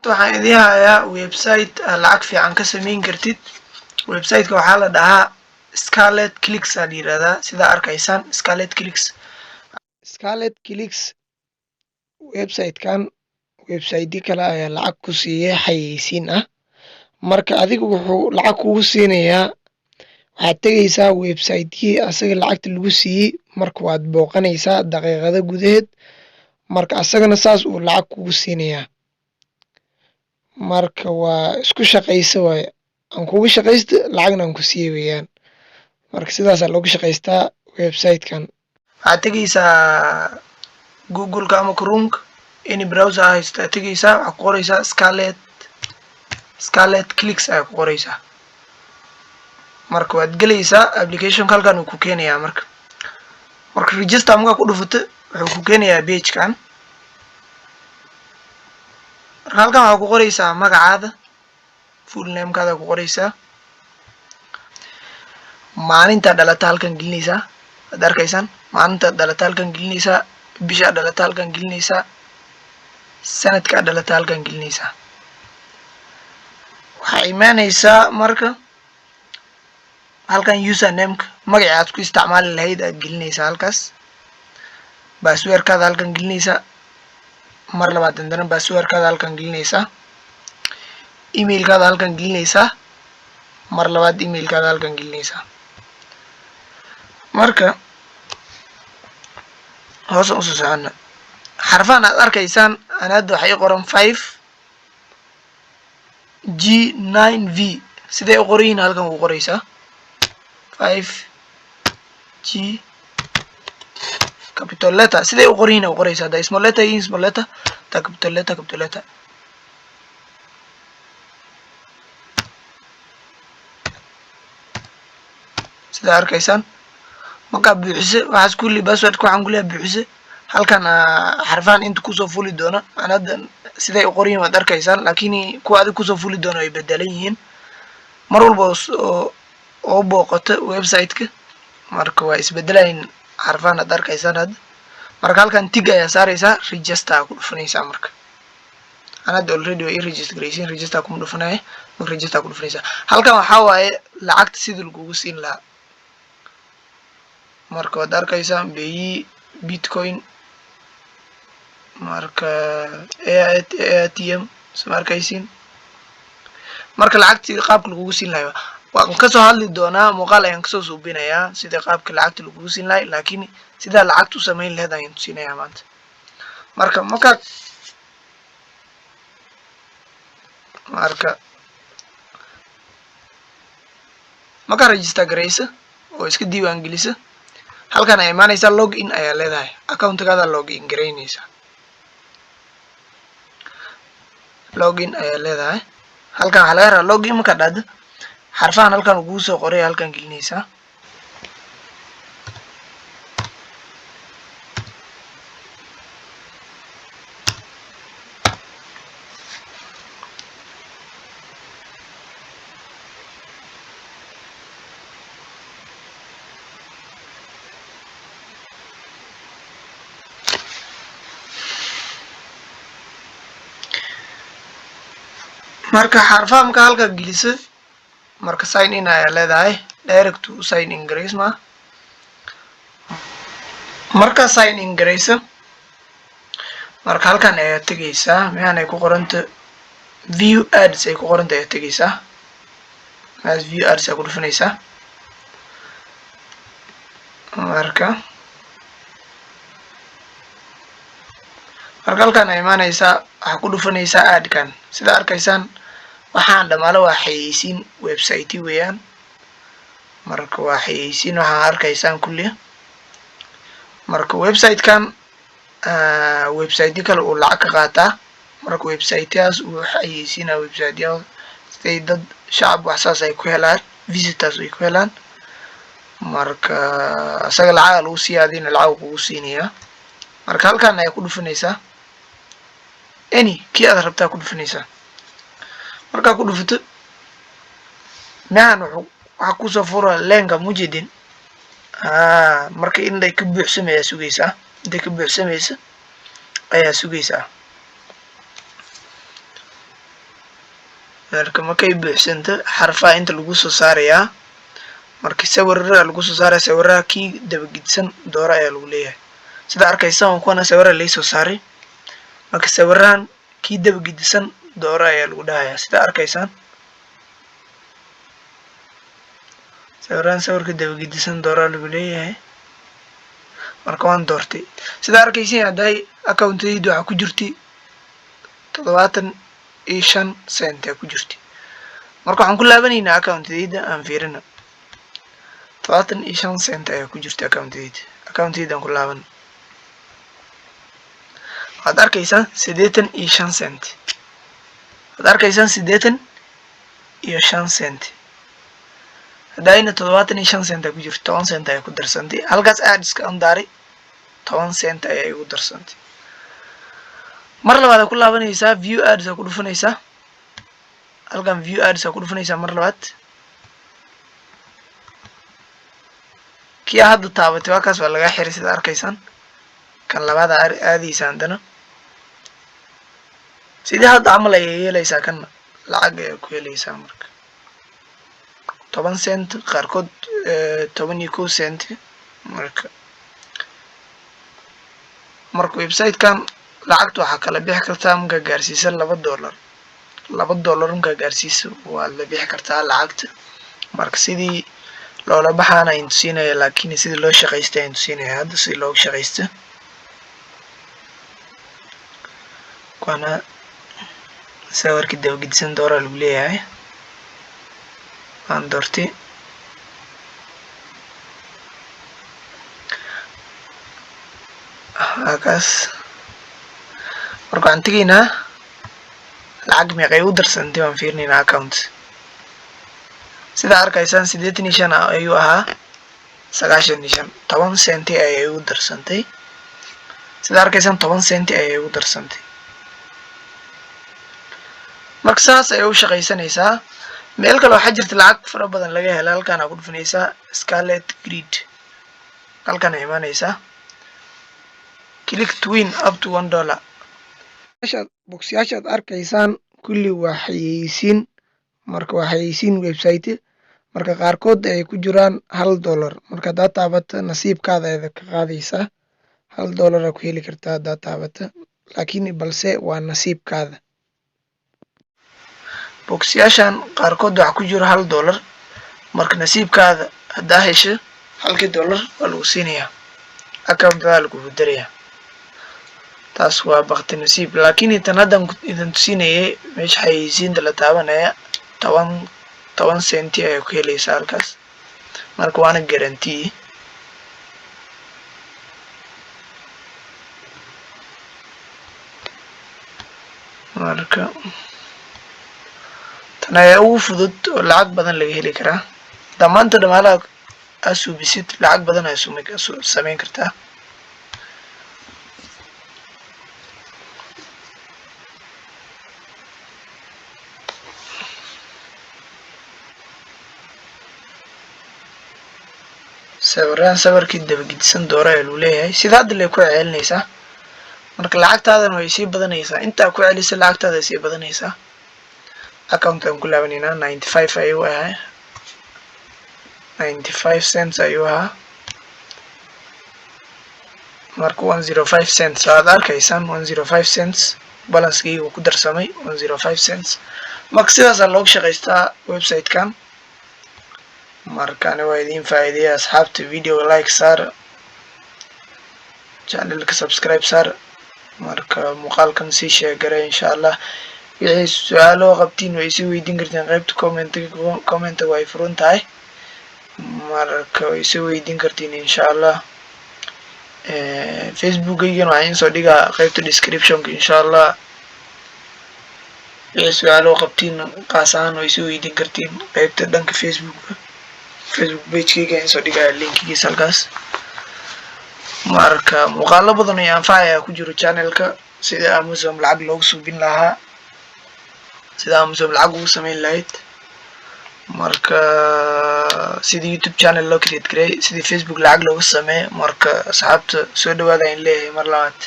Waxaan idiin hayaa website aad lacag fiican ka samayn kartid. Websiteka waxaa la dhahaa Scarlet Clicks aa la yirahdaa, sidaa arkaysaan. Scarlet Clicks, Scarlet Clicks website-kan website kale ayaa lacag ku siiya xayeysiin ah. Marka adiga wuxuu lacag kugu siinayaa, waxaad tegaysaa website-kii asaga lacagta lagu siiyey. Marka waad booqanaysaa daqiiqado gudaheed, marka asagana saas uu lacag kugu siinayaa. Marka waa isku shaqaysa waaye, aan kugu shaqaysto lacagna aan ku siiye weeyaan. Marka sidaasaa loogu shaqaystaa website-kan. Waxaad tegaysaa Google-ka ama Chromeka, any browser aa haysataa tegaysaa. Waxaad ku qoraysaa Scarlet Clicks ayaa ku qoraysaa. Marka waad gelaysaa applicationka, halkan uu ku keenayaa. Marka register markaa ku dhufato, wuxuu ku keenayaa pagekan. Marka halkan waxaa ku qoraysaa magacaada, full namekaada ku qoraysaa, maalintaa dhalata halkan gelinaysaa. Waad arkaysaan, maalintaad dhalata halkan gelinaysaa, bishaa dhalata halkan gelinaysaa, sanadkaa dhalata halkan gelinaysaa. Waxaa imaanaysaa marka halkan usernameka, magacii aad ku isticmaali lahayd aad gelinaysaa halkaas. Passwordkaada halkan gelinaysaa, mar labaad dandana passwordkaada halkan gelinaysaa, emailkaada halkan gelinaysaa, mar labaad emailkaada halkan gelinaysaa. Marka hoosan usoo socona, xarfahan aad arkaysaan aan hadda waxaa ii qoran 5G9V. Siday u qoran yihiin halkan ku qoraysaa, 5G, capital letter. Siday u qoran yihiin u qoraysaa. Haddaa small letter yihiin, small letter; haddaa capital letter, capital letter. Sidaa arkaysaan, markaa buuxise waxaas kulli, passwordka waxaan kuleeyahay buuxise, halkan xarfahan inta kusoo fuli doona aan hadda siday u qoran yihiin waad arkaysaan, laakiin kuwa adig kusoo fuli doona way bedelan yihiin mar walba oo booqato website-ka. Marka waa isbedelayin xarfahan aad arkaysaan hadda. Marka halkan tick ayaa saaraysaa, register aa ku dhufanaysaa. Marka an hadda already waa ii register garaysiin, register kuma dhufanaya. Marka register ku dhufanaysaa, halkan waxaa waaye lacagta sidii lagugu siin lahaa. Marka waad arkaysaan, beyi Bitcoin, marka ATM sma arkaysiin. Marka lacagtii qaabka lagugu siin lahay waan kasoo hadli doonaa, muuqaal ayaan kasoo suubinayaa sida qaabka lacagta lagugu siin lahay, laakiin sidaa lacagta u samayn lahayd ayaan tusinayaa maanta. Marka markaa register garaysa oo iska diiwaan gelisa, halkan ay imaanaysaa, log in ayaa leedahay, accountigaada log in garaynaysaa, log in ayaa leedahay. Halkan waxaa laga rabaa, log in markaa dhahdo, xarfahan halkan uu kugu soo qoray halkan gelinaysaa. Marka xarfaha markaa halka gelisa, marka sign in ayaa leedahay, direct to sign in garays ma. Marka sign in garaysa, marka halkan ayaa tegaysaa, meehan ay ku qoranta view ads ay ku qoranta ayaa tegaysaa. Maas view ads ayaa ku dhufanaysaa. Marka halkan ay imaanaysaa, waxaa ku dhufanaysaa adkan. Sida arkaysaan, waxaan dhamaalo waa xayeysiin website weeyaan. Marka waa xayeysiin waxaa arkaysaan kulliya. Marka website-kan website kale uu lacag ka qaataa. Marka website-yaas uu xayeysiinaa, website-yaas siday dad shacab wax saas ay ku helaan, visitors ay ku helaan. Marka isaga lacaga lagu siiya, adina lacag kugu siinayaa. Marka halkan ayaa ku dhufanaysaa, any kii aad rabtaa ku dhufanaysaa. Markaa ku dhufato, mehan wuxuu waxaa kusoo fura leenka mujidin. Marka intay ka buuxsamay ayaa sugaysaa, intay ka buuxsamaysa ayaa sugaysaa. Marka markay buuxsanto, xarfaha inta lagu soo saarayaa. Marka sawirara lagu soo saaraya, sawiraha kii dabagidsan dooro ayaa lagu leeyahay. Sida arkaysa, kuwana sawira laysoo saaray. Marka sawirahan kii dabagidisan dooro ayaa lagu dhahayaa. Sida arkaysaan, sawirahan sawirka dabagidisan dooraa lagu leeyahay. Marka waan doortay. Sida arkaysiin, hadday accountayda waxaa ku jirtay 75 cent aa ku jirtay. Marka waxaan ku laabanaynaa accountayda, aan fiirina. 75 cent ayaa ku jirta accountayda. Accountayda aan ku laaban, waxaad arkaysaa 85 cent. Waxaad arkaysaan 85 cent. Haddayna 75 cent aa ku jirto, 10 cent ayaa ku darsantay halkaas. Adska aan daaray, 10 cent ayaa igu darsantay. Mar labaad aa ku laabanaysaa, view ads aa ku dhufanaysaa. Halkan view ads aa ku dhufanaysaa mar labaad. Kii hadda taabatay waa kaas, waa lagaa xiray. Sida arkaysaan, kan labaad aa aadaysa. Haddana sidii hadda camal ayay yeelaysaa, kanna lacag ayaa ku helaysaa. Marka 10 cent, qaarkood 11 cent. Marka website-kan lacagta waxaa kala bixi kartaa markaa gaarsiisa $2. $2 markaa gaarsiisa waad la bixi kartaa lacagta. Marka sidii loola baxaana ayn tusiinaya, laakiin sidii loo shaqaysta ayn tusiinaya hadda, sidii looga shaqaysta. Kuwana sawirka dabagedisan doora lagu leeyahay, waan doortay. Kaas marka waxaan tegaynaa lacag meeqay u darsantay, waan fiirinaynaa account. Sidaa arkaysaan, 85 ayuu ahaa, 95, 10 centi ayay ugu darsantay. Sidaa arkaysaan, 10 centi ayay ugu darsantay. Marka saas ayay u shaqaysanaysaa. Meel kale waxaa jirta lacag fara badan laga hela. Halkaan aa ku dhufanaysaa, scarlet grid, halkaan ay imaanaysaa, click to win up to $1. Boxyaashaad arkaysaan kulli waa xayeysiin. Marka waa xayeysiin website. Marka qaarkood ay ku jiraan $1. Marka haddaad taabato, nasiibkaada ayaad ka qaadaysaa. $1 aa ku heli kartaa haddaad taabato, laakiin balse waa nasiibkaada. Boxyaashan qaarkood waxaa ku jiro $1. Marka nasiibkaada haddaa hesho, halkii dollar waa lagu siinayaa, accountada lagugu darayaa. Taas waa bakti nasiib. Laakiin tan haddan idin tusinayay, meesha xayeysiinta la taabanaya, toban centi ayaa ku helaysaa halkaas. Marka waana guarantee. Marka tan ayaa ugu fudud oo lacag badan laga heli karaa. Dhammaanta dhamaalaha aa suubisid, lacag badan ayaa sameyn kartaa. Sawiraan sawirkii dabagedisan doora ayaa lagu leeyahay. Sida hadda lay ku celinaysaa. Marka lacagtaadana way sii badanaysaa. Intaa ku celisa, lacagtaada way sii badanaysaa. Account aan ku laabanaynaa. 95 ayuu ahaa, 95 cents ayuu ahaa. Marka 105 cents aad arkaysaan, 105 cents balancekeyga uu ku darsamay, 105 cents. Marka sidaasaa looga shaqaystaa website-kan. Markani waa idiin faa'iideeya, asxaabta. Videoga like saar, channelka subscribe saar. Marka muuqaalkan sii sheegaray. Insha Allah wixii su-aalo qabtiin way sii weydiin kartiin qaybta commentiga. Commentiga way furan tahay, marka way soo weydiin kartiin insha Allah. Facebookaygana waxaa idiin soo dhigaa qaybta descriptionka insha Allah. Wixii su-aalo qabtiin qaas ahaan way soo weydiin kartiin qaybta dhanka Facebooka. Facebook pagekayga idiin soo dhigaya linkigiisa halkaas. Marka muuqaalo badan oo anfacaya ku jiro channelka, sida Amazon lacag loogu suubin lahaa, sida Amazon lacag ugu sameyn lahayd, marka sidii YouTube channel loo create gareey, sidii Facebook lacag loogu sameeyo. Marka asxaabta soo dhawaada in leeyahay mar labaad.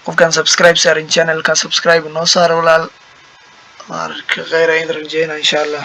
Qofkan subscribe saarin channelka, subscribe noo saara walaal. Marka kheyr ayaan idin rajeynaa, insha Allah.